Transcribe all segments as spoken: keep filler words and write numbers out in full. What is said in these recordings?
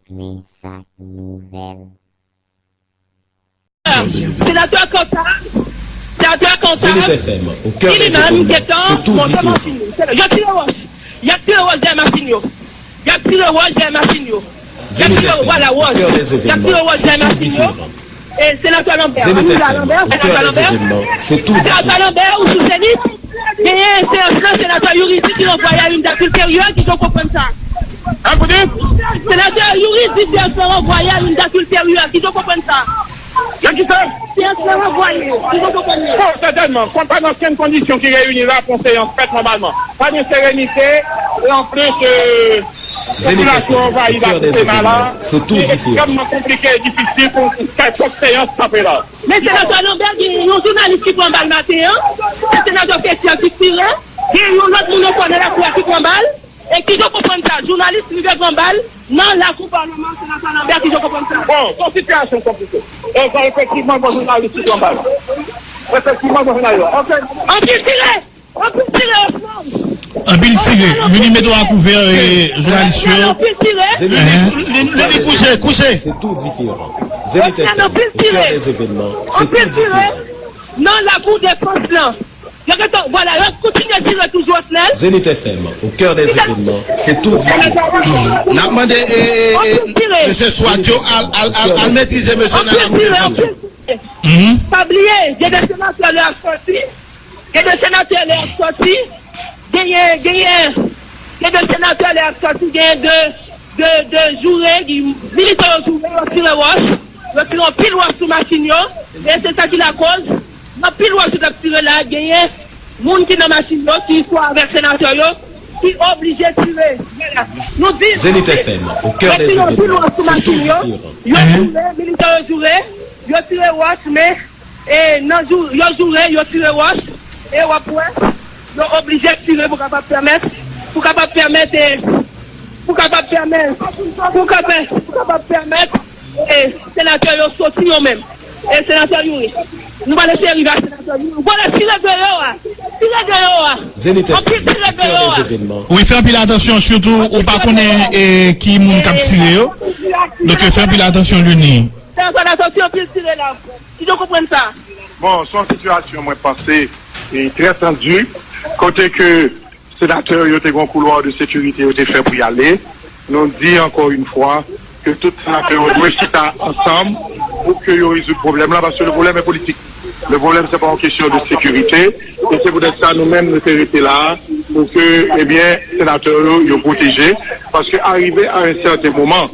Men sak nouvèl. Senatè Cantave, Senatè Cantave, Zenith F M, au cœur des événements, c'est tout différent. Y ap tire wòch. Y ap tire wòch dèyè machin yo. Y ap tire wòch dèyè machin yo. Y ap tire, vwala, wòch. Y ap tire wòch dèyè machin yo. E Senatè Lambert, Anita Lambert, Senatè Lambert. Senatè Lambert, ou sou Zenith? Genyen seyans lan, Senatè Youri di ki ranvwaye a youn dat ilterye, ki jan w konprann sa? Senatè Youri di seyans lan ranvwaye a youn dat ilterye, ki jan w konprann sa? Nan ki sa? Seyans lan ranvwaye, ki jan w konprann li? Oh, sètènman, kon pa nan okenn kondisyon ki reyini la pou yon seyans fèt nòmalman. Pa gen serenite, e anplis, euh, popilasyon anvayi la pou Sena la. Se ekstrèmman konplike e difisil pou yon kèlkonk seyans kanpe la. Men Senatè Lambert gen yon jounalis ki pran bal maten an, se Senatè Fethière ki tire, gen yon lòt moun ankò nan lakou a ki pran bal, e ki jan w konprann sa, jounalis rive pran bal nan lakou palman an, Senatè Lambert, ki jan w konprann sa? Bon, se yon sitiyasyon konplike. E, efektivman, gen jounalis ki pran bal. Efektivman, gen jounalis. Anpil tire! Anpil tire, Osman. Anpil tire. Youri mete w a kouvè, e, jounalis yo. Anpil tire. Zenith F M, kouche, kouche. C'est tout différent. Zenith F M, au cœur des événements, c'est tout différent. Nan lakou defans lan. Yo gentan, vwala, yo kontinye tire toujou, Osnel. Zenith F M, au cœur des événements, c'est tout différent. N ap mande, e, e, e, mesye swat yo al, al, al, al metrize mesye nan lakou defans yo. Pa bliye, gen de senatè lè ap sòti. Gen de senatè lè ap sòti. Genyen, genyen, gen de senatè lè ap sòti. Genyen de, de, de joure, militan yo joure, yo tire wòch. Yo tire anpil wòch sou machin yo. E se sa ki lakoz, anpil wòch yo t ap tire la, genyen moun ki nan machin yo, ki swa avèk senatè yo, ki oblije tire. Nou di, Zenith F M, au cœur des événements, c'est tout différent. Yo tire, militan yo joure, yo tire wòch, men, e, nan jou, yo joure, yo tire wòch, e w ap wè, yo oblije tire pou kapab pèmèt, pou kapab pèmèt, e, pou kapab pèmèt, pou kapab, pou kapab pèmèt, e, senatè yo soti yo menm. E, senatè Youri, nou pral eseye rive a senatè Youri. Ou konnen tire deyò a. Tire deyò a. Zenith F M, anpil tire deyò a. Wi, fè anpil atansyon, sitou ou pa konnen, e, ki moun k ap tire yo. Donk, fè anpil atansyon, Youri. Fè anpil atansyon, anpil tire la. Ki jan w konprann sa? Bon, se yon sitiyasyon, mwen panse, e, trè tandi, kote ke senatè yo te gen yon koulwa de sekirite yo te fè pou y ale. Nou di ankò yon fwa ke tout senatè yo dwe chita ansanm pou ke yo rezoud pwoblèm lan, paske le problème est politique. Le problème, c'est pas une question de sécurité. E se poutèt sa, nou menm, nou te rete la pou ke, ebyen, senatè yo, yo pwoteje. Paske arive a yon sèten moman,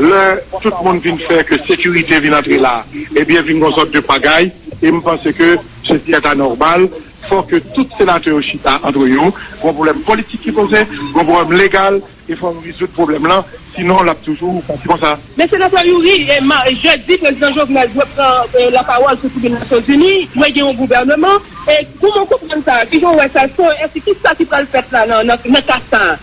lè tout moun vin fè ke sekirite vin antre la, ebyen, vin gon sòt de pagay. E m panse ke se ti eta nòmal. Fò ke tout senatè yo chita antre yo, gon pwoblèm politik ki poze, gon pwoblèm legal, e fò nou rezoud pwoblèm lan, sinon l ap toujou pati konsa. Men senatè Youri, e ma-, jedi, prezidan Jovenel dwe pran, e, lapawòl sou tribin Nasyonzini, dwe gen yon gouvèneman. E kòman w konprann sa? Ki jan w wè sa? So, èske ki sa ki pral fèt la nan, nan, nan ka sa a?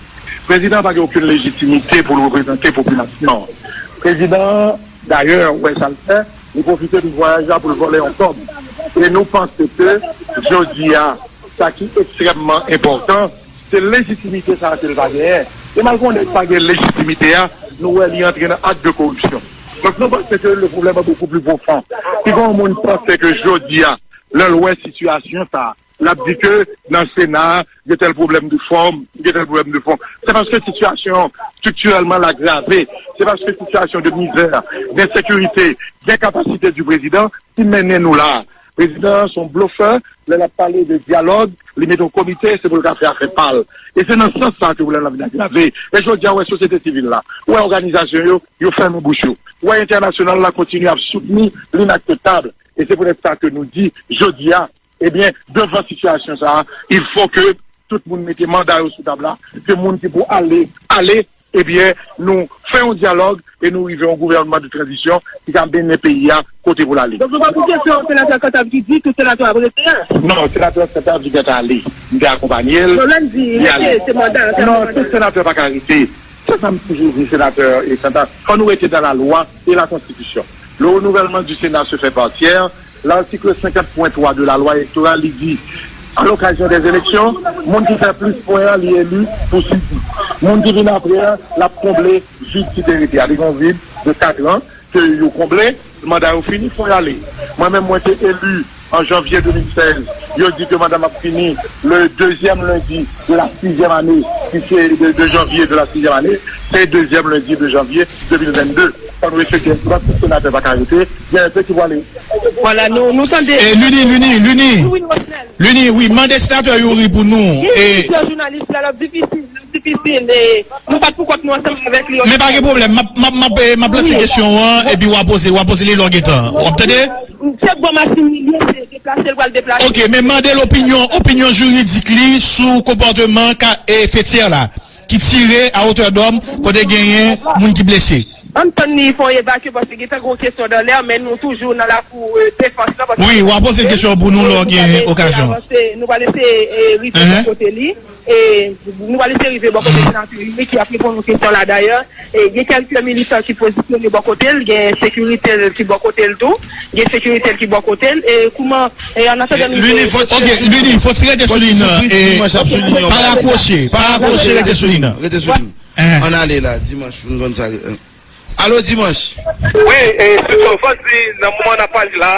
Prezidan pa gen okenn lejitimite pou l reprezante popilasyon an. Prezidan, dayè, ou wè sa l fè, li pwofite de vwayaj la pou l vòlè yon kòb. E nou panse ke jodi a, sa ki ekstrèmman enpòtan, se lejitimite sa a ke l pa genyen. E malgre yon nèg pa gen lejitimite a, nou wè li antre nan ak de koripsyon. Donk, nou panse ke le problème est beaucoup plus profond. Si yon moun panse ke jodi a, lè l wè sitiyasyon sa a, l ap di ke nan Sena, gen tèl pwoblèm de fòm, gen tèl pwoblèm de fon. Se paske sitiyasyon an, estriktirèlman, l agrave. Se paske sitiyasyon de mizè, de ensekirite, de kapasite di prezidan ki mennen nou la. Prezidan an se yon blofè, lè l ap pale de dyalòg, li mete yon komite, se pou l ka fè afè pa l. E se nan sans sa ke pwoblèm lan vin agrave. E jodi a, w wè sosyete sivil la, w wè òganizasyon yo, yo fèmen bouch yo. W wè entènasyonal la kontinye ap soutni linakseptab. E se poutèt sa ke nou di, jodi a, ebyen, devan sitiyasyon sa a, il faut que tout moun mete manda yo sou tab la, ke moun ki pou ale, ale, ebyen, nou fè yon dyalòg e nou rive yon gouvènman de tranzisyon ki ka mennen peyi a kote pou l ale. Donk, nou pa pou kesyon senatè Cantave ki di tout senatè ap rete a? Non, senatè Cantave li gentan ale. M te akonpanye l. Non, lè m di rete, se manda, se manda. Non, tout senatè pa ka rete. Se sa m toujou di senatè e Cantave. Fò nou rete dans la loi et la constitution. Le renouvellement du Sénat se fait par tiers. L'article cinquante point trois de la loi électorale, li di, à l'occasion des élections, moun ki fè plis pwen an, li eli pou six ans. Moun ki vin apre a, l ap konble vid ki te rete a. Te gen yon vid de kat an ke yo konble, manda yo fini, fò y ale. Mwen menm, mwen te eli an janvye de mil sèz. Yo di ke manda m ap fini le deuxième lundi de la sixième année, ki se de, de janvye de la sixième année, se deuxième lundi de janvye de mil vennde. Fò nou respekte, lòt senatè pa ka rete, gen yon pe ki pou ale. Vwala, nou, nou tande. E Luni, Luni, Luni. Wi, wi, Rosenel. Luni, wi, mande senatè Youri pou nou. Wi, e wi, jounalis la, l ap difisil, l ap difisil. E nou pa t pou kont nou ansanm avèk li. Men pa gen pwoblèm, m ap, m ap, m ap, e, m ap lanse kesyon an, epi w a poze, w a poze li lè w gen tan. W ap tande? Se gwo machin li ye, se deplase, l pral deplase. Ok, men mande l opinyon, opinyon jiridik li sou konpòteman ka, e, fetyè la, ki tire a otè dòm, kote genyen moun ki blese. Ann tann li fè yon evakye, paske gentan gen yon kesyon dan lè, men nou toujou nan lakou, e, defans lan, paske wi, w a poze kesyon pou nou lè w gen okazyon. Nou pral eseye, e, rive bò kote li. E nou pral eseye rive bò kote senatè Youri ki ap reponn yon kesyon la dayè. E gen kèlke militan ki pozisyone bò kote l, gen sekirite l ki bò kote l tou. Gen sekirite l ki bò kote l. E kouman, e an atandan nou Lini, fò tire sou li. Ok, Lini, fò tire sou li nan. E pa rakwoche, pa rakwoche, rete sou li nan. Rete sou li. Ann ale la, Dimanch, pou n konn sa. Alo, Dimanch. Wi, e, Sipso, fò di, nan moman n ap pale la,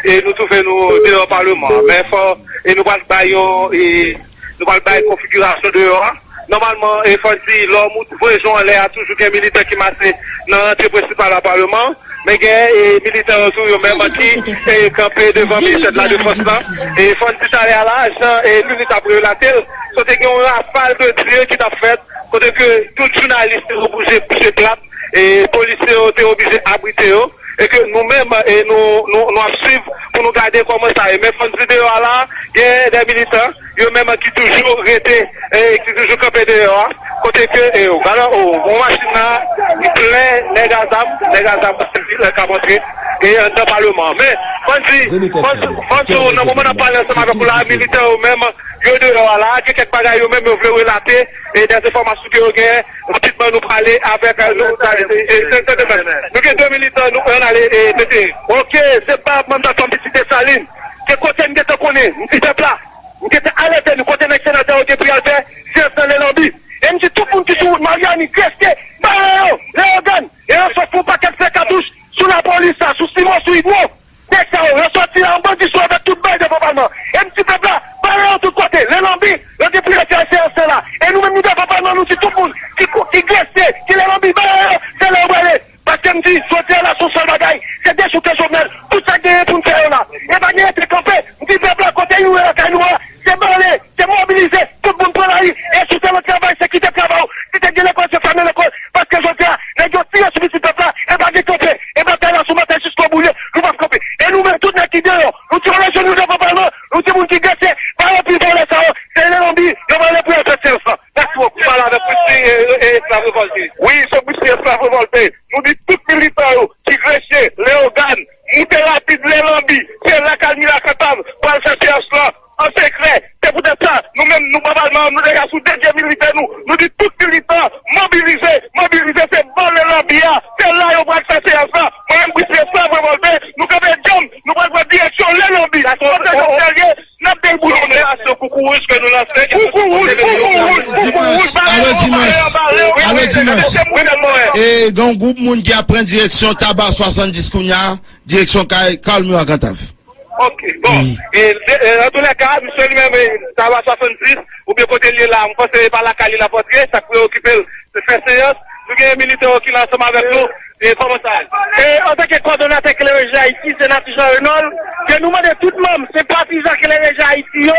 e nou twouve nou deyò Palman an. Men fò, e nou pral bay yon, e nou pral bay konfigirasyon deyò a. Nòmalman, e fò di, lè w voye je w anlè a, toujou gen militan ki mache nan rantre prensipal a Palman an. Men gen, e, militan yo tou, yo menm ki, e, kanpe devan Ministè de la Defans lan. E fò n di talè a la, jan, e, Lini t ap relate l, se te gen yon rafal de tir ki t ap fèt, kote ke tout jounalis te oblije bouche plat, e polisye yo te oblije abrite yo, e ke nou menm, e nou, nou, nou ap swiv pou nou gade kòman sa ye. Men fò n di deyò a la, gen de militan, yo menm ki toujou rete, e ki toujou kanpe deyò a, kote ke, e, w gade, o, yon machin nan, li plen nèg a zam, nèg a zam sivil k ap antre, e anndan Palman an. Men, fò n di, fò n di, fò n di, nan moman n ap pale ansanm avèk ou la, militan yo menm, yo deyò a la, gen kèk bagay yo menm yo vle relate, e dènye enfòmasyon ke yo genyen, rapidman nou prale avèk, e, nou, e, e, e, nou gen de militan, nou pral ale, e, mete. Ok, se pa manm Tanpiti Desalin. Se kote m gentan konnen, m di pèp la, m gentan alète nou kote nèg senatè yo gen pou y al fè seyans nan Lelanbi. E m di tout moun ki sou wout Maryani, Gresye, Barayan, Leyogàn, e yo sot fè yon pakèt fè katouch sou lapolis la, sou Simon, sou Idmo. Nèg sa yo, yo sòti la, yon bandi sou avèk tout bandi devan Palman. E m di pèp la, bare yo tout kote, Lelanbi, yo gen pou yo fè seyans lan la. E nou menm nou devan Palman, nou di tout moun ki, ki Gresye, ki Lelanbi, bare yo, se la yo prale. Paske m di, jodi a la, se yon sèl bagay, se dechouke Jovenel, tout sa k genyen pou n fè yo la. E pa gen rete kanpe, m di pèp la, kote nou ye lakay nou a, se bare, se mobilize, tout moun pran lari, e si w te nan travay, se kite travay ou, si w te gen lekòl, se fèmen lekòl, paske jodi a, nèg yo tire sou pitit pèp la, e pa gen kanpe, e batay la se yon batay jiskobou li ye, nou p ap kanpe. E nou menm, tout nèg ki deyò, nou di ajenou devan Palman, nou di moun ki Gresye, pa anpil vòlè sa yo, se Lelanbi, yo prale pou yo fè seyans lan. Mèsi bokou. Pale avèk Christy e, e, e Esklav Revòlte. Wi, se Christy Esklav Revòlte. Nou di tout militan yo ki Gresye, Leyogàn, moute rapid Lelanbi, se la Kalmila Kantav pral fè seyans lan an sekrè. Se poutèt sa, nou menm, nou pran Palman an, nou deja sou de pye militè nou. Nou di tout militan, mobilize, mobilize, se bò Lelanbi a, se la yo pral fè seyans lan. Mwen menm, Christy Esklav Revòlte, nou kanpe djanm, nou pral pran direksyon Lelanbi. Kote Jovenel ye, n ap deboulone. Operasyon Koukouwouj ke nou lanse. Koukouwouj, Koukouwouj, Koukouwouj, Dimanch, alo Dimanch, alo Dimanch. E gen yon gwoup moun ki ap pran direksyon Taba swasanndis kounye a, direksyon kay Kalmila Kantav. Ok, bon. E, de, e, an tou lè ka, misye li menm, e, Taba swasanndis, oubyen kote l ye la, m panse e pa lakay li l ap antre, sa k preokipe l, se fè seyans. Nou gen militè yo ki la ansanm avèk nou. E kòman sa ye? E, antanke kòdonatè Klere Je Ayiti, Senatè Jean Renold, ke nou mande tout manm, senpatizan Klere Je Ayiti yo,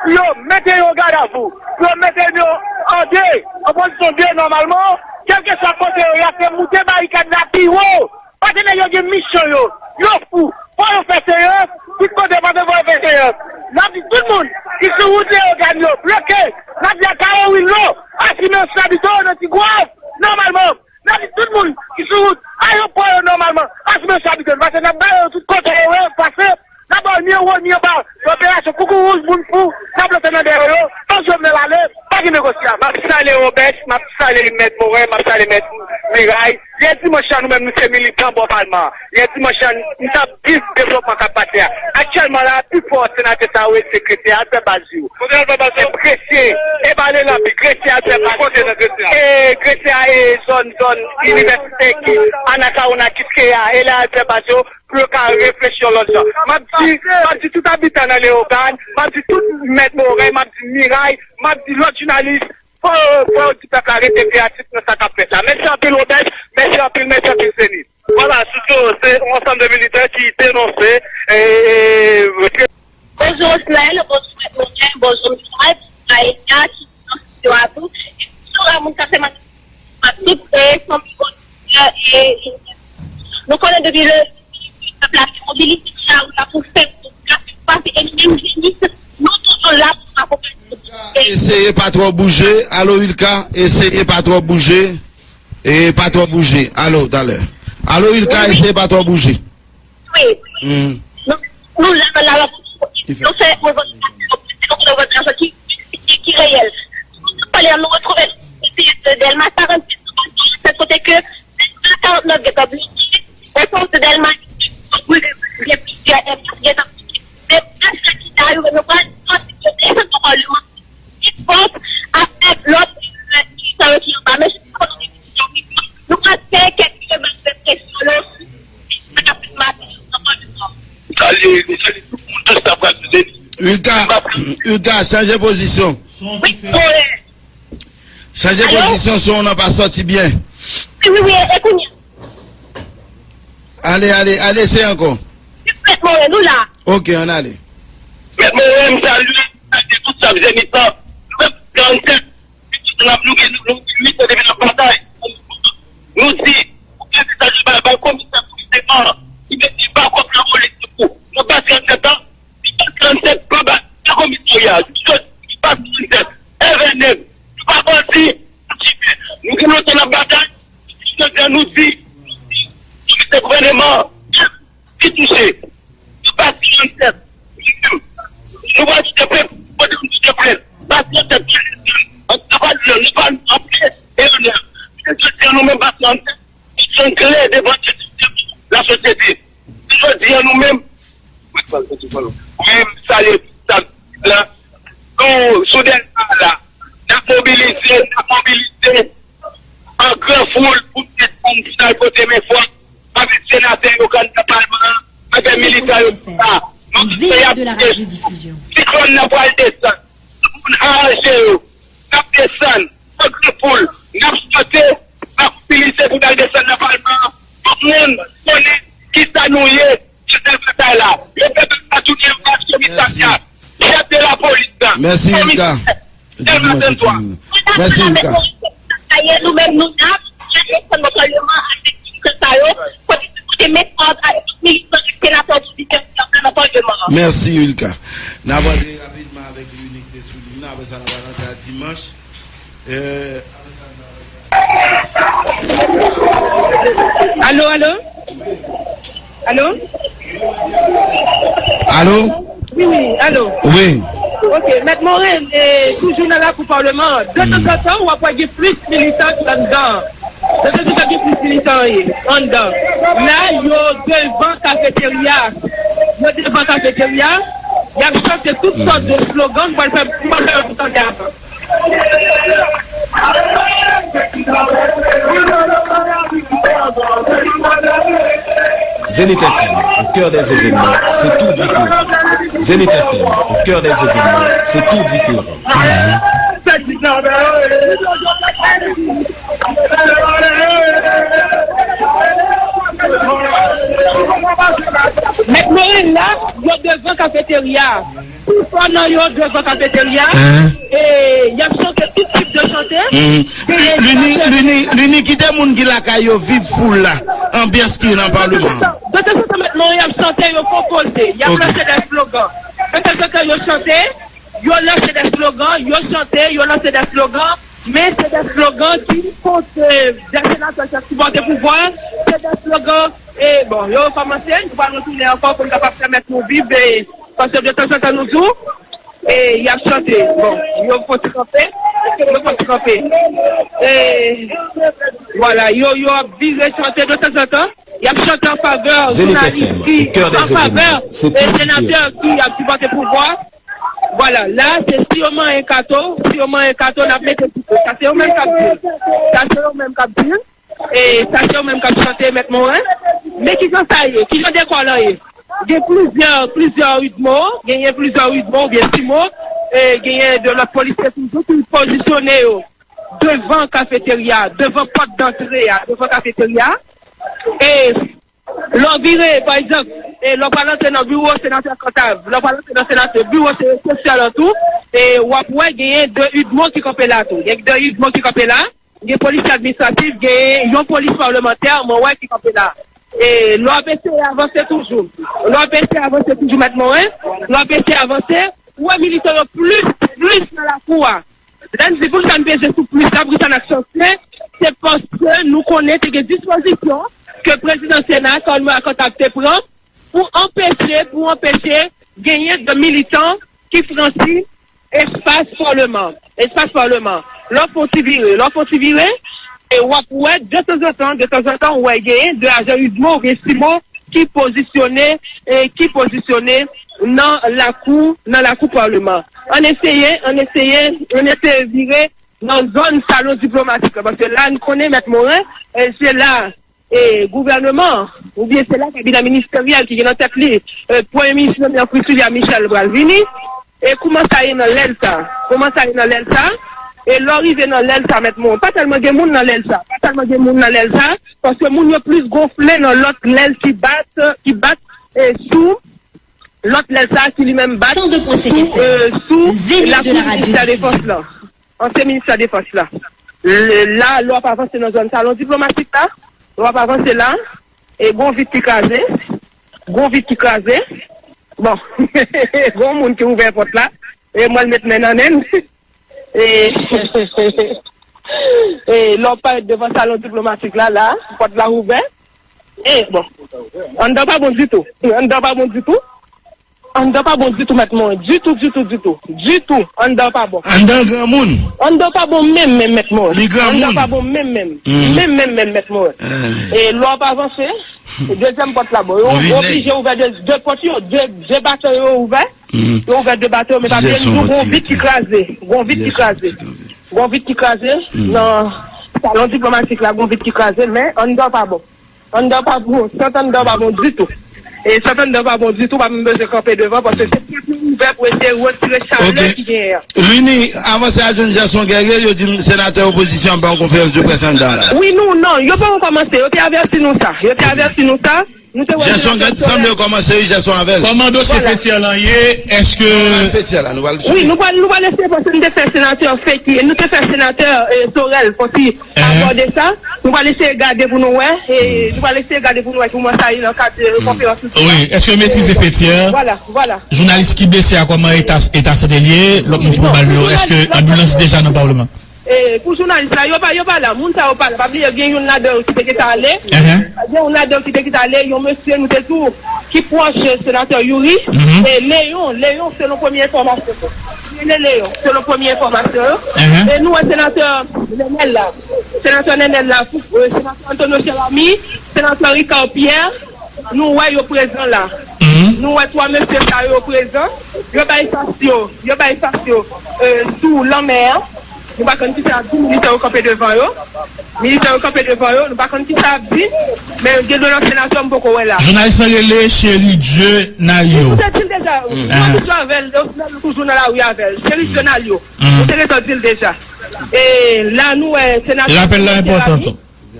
pou yo mete yo gadavou, pou yo mete yo an de, an pozisyon de nòmalman, kèlkeswa kote yo ye, se moute barikad la pi wo. Paske nèg yo gen misyon yo, yo fou, fò yo fè seyans, tout kote paske fò yo fè seyans. N ap di tout moun ki sou wout Leyogàn yo, bloke, n ap di a Karo Wilno, asime responsabilite yo nan Ti Gwav, nòmalman. N ap di tout moun ki sou wout ayewopò yo nòmalman, asime responsabilite nou, paske n ap bare yo tout kote yo ye, pase, n ap ba yo ni anwo ni anba, operasyon Koukouwouj, moun fou, n ap lanse nan dèyè yo, tan Jovenel ale, pa gen negosyab. M ap salye Robèch, m ap salye Mèt Moren, m ap salye Mèt Miray. Yè dimanch la, nou menm, nou se militan bò palman an. Yè dimanch la, nou t ap viv devlopman k ap pase a. Aktyèlman la, pifò senatè sa yo, se Gresye al fè baz yo. Kote y al fè baz yo? Gresye, e ba le lanpi, Gresye al fè baz yo. Kote nan Gresye a? E Gresye a, e zòn, zòn inivèsite ki Anacaona, Kiskeya, e la al fè baz yo pou yo ka reflechi yon lòt jan. M ap di, m ap di tout abitan nan Leyogàn, m ap di tout mèt Morèy, m ap di Miray, m ap di lòt jounalis, fò, fò yo di pèp la rete kreyatif nan sa k ap fèt la. Mèsi anpil, Rodèch. Mèsi anpil, mèsi anpil, Zenith. Vwala, Jojo, se yon ansanm de militè ki denonse, e, e, e, Bonjou Oslèl, bonjou Mèt Moren, bonjou Miray, bonjou Aelia, ki nan estidyo a tou. E bonjou a moun k ap fè manifestasyon a tout, e, fanmi Bonjou, e, e, nou konnen depi le pèp la te mobilize, se la ou la pou fè pou pase, e nou menm Zenith, nou toujou la pou akonpanye. Eseye pa twò bouje. Alo, Ilka, eseye pa twò bouje. E pa twò bouje. Alo, talè. Alo, Ilka, eseye pa twò bouje. Wi, wi. Nou, nou la, la, la, nou fè revandikasyon, nou fè revandikasyon ki, ki, ki reyèl. Nou pale, nou retwouve, se Dèlma karannsis, se kote ke Dèlma karannèf gentan bloke, otowout Dèlma, gen plizyè M F gentan bloke. Men, èske ki ta rive, nou pral sòti kote, se nan Palman. Ki fòs avèk lòt, eh, sa yo ki anba, men se pa nou ki nou pral fè kèk debat de kesyon nan, sa k ap fèt maten nan Palman. Salye, nou salye tout moun, tout sa pral tande. Ulga, Ulga, chanje pozisyon. Wi, Morèl. Chanje pozisyon, son w nan pa sòti byen. Wi, wi, wi, e kounye a? Ale, ale, ale, se ankò. Mèt Morèl, nou la. Ok, ann ale. Mèt Morèl, m salye, m salye tout staf Zenith lan. Nou menm, karannèf, nou gen, nou gen uit an depi n ap batay. Nou di, pou ke mesaj yo bay, bay komisè pou li devan, li mete bakòp lapolis pou nou. Nou bat karannèf an, li bat karannèf, pa bat, pa komisarya. Jodi, li bat karannèf, F N M, nou pa bandi, nou gen lontan n ap batay, jodi a nou di, komisè gouvèneman, ki touche. Nou pa sou yon tèt. Nou menm, nou pa sou tèt, kote nou sou tèt, pa sou yon tèt. An, an pa di nou, nou pa antre e anlè. Men jodi a nou menm pa sou yon tèt. Nou sou yon klè devan lasosyete. Jodi a nou menm, wi, m salye tout sa la. Nou sou Dèlma la. N ap mobilize, n ap mobilize. An gran foul pou n desann pou n al pote men fòs avèk senatè yo k anndan palman an, avèk militan yo ki la. Nou di se y ap pase. Siklòn nan pral desann. Pou n aranje yo. N ap desann an gran foul. N ap chante, n ap mobilize pou n al desann nan palman an. Tout moun konnen kisa nou ye. Chèf batay la, yo fè batay la tounen anba komisarya, chèf de lapolis la, komisè, Dèlma venntwa. Mèsi, Ilka. Nou menm, nou la, nou desann nan palman avèk tout sa yo, kote, kote men fòs avèk tout militan ak senatè opozisyon ki antre nan palman an. Mèsi, Ilka. N ap antre rapidman avèk Unique de Souligne, apre sa, n ap antre a Dimanche. Euh, Alo, alo? Alo? Alo? Wi, wi, alo? Wi. Ok, Mèt Moren, eh, toujou nan lakou Palman an. De tanzantan, w ap wè gen plis militan ki anndan. De tanzantan, gen plis militan ye anndan. La, yo devan kafeterya. Yo devan kafeterya. Y ap chante tout sòt de slogan. M pral fè, m pral fè yon ti tande avan. Zenith F M, au cœur des événements, c'est tout différent. Zenith F M, au cœur des événements, c'est tout différent. Mèt Moren la, yo devan kafeterya. Pifò nan yo devan kafeterya. E y ap chante tout tip de chante. Lini, Lini, Lini, kite moun ki lakay yo viv foul la, anbyans ki nan Palman an. De tanzantan, Mèt Moren, y ap chante, yo konpoze, y ap lanse de slogan. De tanzantan, yo chante, yo lanse de slogan, yo chante, yo lanse de slogan, men se de slogan ki kont, eh, de senatè k ap sipòte pouvwa, se de slogan, e bon, yo rekòmanse, nou pral retounen ankò pou n kapab pèmèt nou viv, e, paske de tanzantan nou di w, E y ap chante. Bon, yo fon ti kanpe. Yo fon ti kanpe. E vwala, yo, yo ap vire chante de tanzantan. Y ap chante an favè jounalis ki, an favè e senatè ki ap sipòte pouvwa. Vwala, la, se si yo manyen kato, si yo manyen kato, n ap mete sou kou. Sa se yo menm k ap di l. Sa se yo menm k ap di l. E sa se yo menm k ap chante, Mèt Moren. Men kijan sa ye? Kijan dekò lan ye? Gen plizyè, plizyè ridmo, genyen plizyè ridmo oubyen simo, e genyen de lòt polisye toujou ki pozisyone yo devan kafeterya, devan pòt dantre a, devan kafeterya. E lè w vire, pa egzanp, e lè w pral antre nan biwo senatè Kantav, lè w pral antre nan senatè, biwo se sosyal an tou, e w ap wè genyen de ridmo ki kanpe la tou. Gen de ridmo ki kanpe la. Gen polisye administratif, gen yon polis palmantè, mwen wè ki kanpe la. E lè w ap eseye avanse toujou. Lè w ap eseye avanse toujou, Mèt Moren. Lè w ap eseye avanse, ou wè militè yo plis, plis nan lakou a. Lè n di pou sa n peze sou plis la, pou sa n aksantiye, se paske nou konnen te gen dispozisyon ke prezidan Sena, Carl Moïse Cantab, te pran pou anpeche, pou anpeche genyen de militan ki franchi espas palman, espas palman. Lè w fon ti vire, lè w fon ti vire, e w ap wè de tanzantan, de tanzantan, w wè genyen de ajan ridmo oubyen simo ki pozisyone, e ki pozisyone nan lakou, nan lakou palman. Ann eseye, ann eseye, ann eseye vire nan zòn salon diplomatik la, paske la, n konnen Mèt Moren, e se la e gouvènman an, oubyen se la kabinè ministeryèl ki gen nan tèt li, e, Premye Minis Lemuel Priscilla Michel pral vini. E kouman sa ye nan lèl sa? Kouman sa ye nan lèl sa? E lè w rive nan lèl sa, Mèt Moren, pa tèlman gen moun nan lèl sa. Pa tèlman gen moun nan lèl sa, paske moun yo plis gonfle nan lòt lèl ki bat, ki bat, e, sou lòt lèl sa ki li menm bat sou, e, sou lakou ministè defans lan. Ansyen ministè defans la. Le- La, lè w ap avanse nan zòn salon diplomatik la, lè w ap avanse la, e gon vit ki kraze, gon vit ki kraze. Bon, gon moun ki ouvè pòt la, e mwen l met men nan nen l. E, e lè w parèt devan salon diplomatik la, la, pòt la ouvè. E, bon, anndan pa bon ditou. Anndan pa bon ditou. Anndan pa bon ditou, Mèt Moren. Ditou, ditou, ditou. Ditou. Anndan pa bon. Anndan granmoun. Anndan pa bon menm, menm, Mèt Moren. Li granmoun. Anndan pa bon menm, menm. Menm, menm, menm, Mèt Moren. E lè w ap avanse, dezyèm pòt la, bon, yo oblije ouvè de, de pòt yo, de, de batè yo ouvè. Yo ouvè de batè yo, men pa bliye, nou gon vit ki kraze. Gon vit ki kraze. Gon vit ki kraze nan salon diplomatik la, gon vit ki kraze, men anndan pa bon. Anndan pa bon, sant anndan pa bon ditou. E sant anndan pa bon ditou, pa menm bezwen kanpe devan, paske se pòt yo ouvè pou eseye retire chalè ki genyen an. Lini, avanse a jwenn Gerson Guerrier, yo di m senatè opozisyon an ba yon konferans de près anndan la. Wi, nou, non, yo poko kòmanse, yo te avèti nou sa. Yo te avèti nou sa. Nou te wè Gerson gen sanble yo kòmanse wi Gerson avè l. Kòman dosye Fethière lan ye? Èske Wi, nou pral, nou pral eseye, paske nou te fè senatè Feki, nou te fè senatè, e, Sorel fon ti abòde sa. Nou pral eseye gade pou nou wè, e nou pral eseye gade pou nou wè kouman sa ye nan kad, e, konferans. Wi, èske yo metrize Fethière? Vwala, vwala. Jounalis ki blese a, kòman eta, eta sante l ye? Lòt moun ki pran bal yo, èske anbilans deja nan palman? E, pou jounalis la, yo pa, yo pa la. Moun sa yo pa la. Pa bliye, gen youn ladan yo ki te gentan ale. Gen youn ladan yo ki te gentan ale. Yon mesye, nou te di w, ki pwòch senatè Youri. E Leyon, Leyon, selon premye enfòmasyon yo. Rele Leyon, selon premye enfòmasyon yo. E nou wè senatè Nenel la. Senatè Nenel la, pou, e, senatè Antonio Cheramy, senatè Ricard Pierre. Nou wè yo prezan la. Nou wè twa mesye sa yo prezan. Yo bay fas yo, yo bay fas yo, e, sou lanmè a. Nou pa konn kisa y ap di, militè yo kanpe devan yo. Militè yo kanpe devan yo, nou pa konn kisa y ap di. Men gen de lòt senatè m poko wè la. Jounalis lan rele Cheri Dye Nalyo. Nou te di l deja, nou te di avè l, nou toujou nan lari avè l. Cheri Dye Nalyo. Nou te gentan di l deja. E la nou wè senatè Rapèl la enpòtan tou.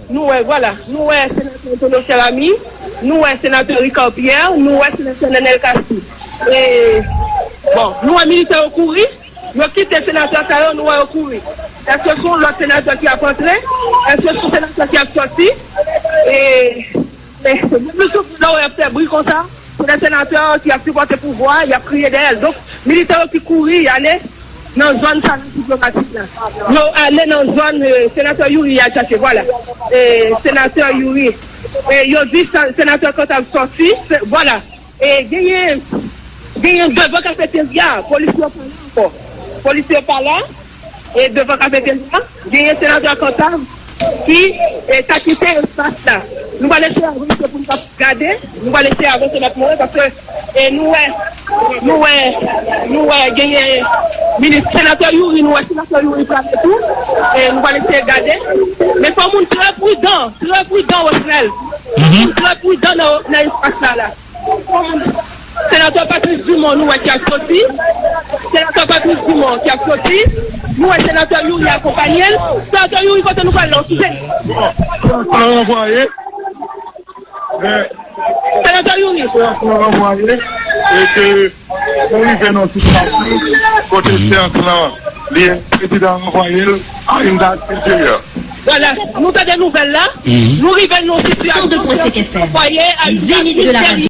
Nou wè, vwala, nou wè senatè Antonio Cheramy, nou wè senatè Ricard Pierre, nou wè senatè Nenel Cassy. E, bon, nou wè militè yo kouri, yo kite senatè sa yo, nou wè yo kouri. Èske se yon lòt senatè ki ap antre? Èske se yon senatè ki ap sòti? E, e, le pli souvan, lè w wè y ap fè bri konsa, se de senatè ki ap sipòte pouvwa a, y ap kriye dèyè l. Donk, militè yo ki kouri, y ale nan zòn salon diplomatik la. Yo ale nan zòn, e, senatè Youri al chache, vwala. E, senatè Youri. E, yo di sa, senatè Cantave sòti, se, vwala. E, genyen, Genyen devan kafeterya, polisye yo pa la ankò. Polisye yo pa la, e devan kafeterya, genyen senatè Kantav ki e, ta kite espas la. Nou pral eseye avanse pou n ka gade, nou pral eseye avanse n ap monte paske e, nou wè, nou wè, nou wè genyen minis senatè Youri, nou wè senatè Youri prale tou, e nou pral eseye gade. Men fò moun trè pridan, trè pridan, Osnel. Moun trè pridan nan, nan espas la la. Senatè Patrice Dumont, nou wè ki ap soti. Senatè Patrice Dumont ki ap soti. Nou wè senatè Youri akonpanye l. Senatè Youri, kote nou pral la, ou sou Zénith? Senatè Youri, senatè Youri, e ke nou rive nan sitiyasyon kote seyans lan, li prezidan ranvwaye l a yon dat enteryè. Vwala, nou tande nouvèl la. Nou rive nan sitiyasyon kote ranvwaye a yon dat enteryè.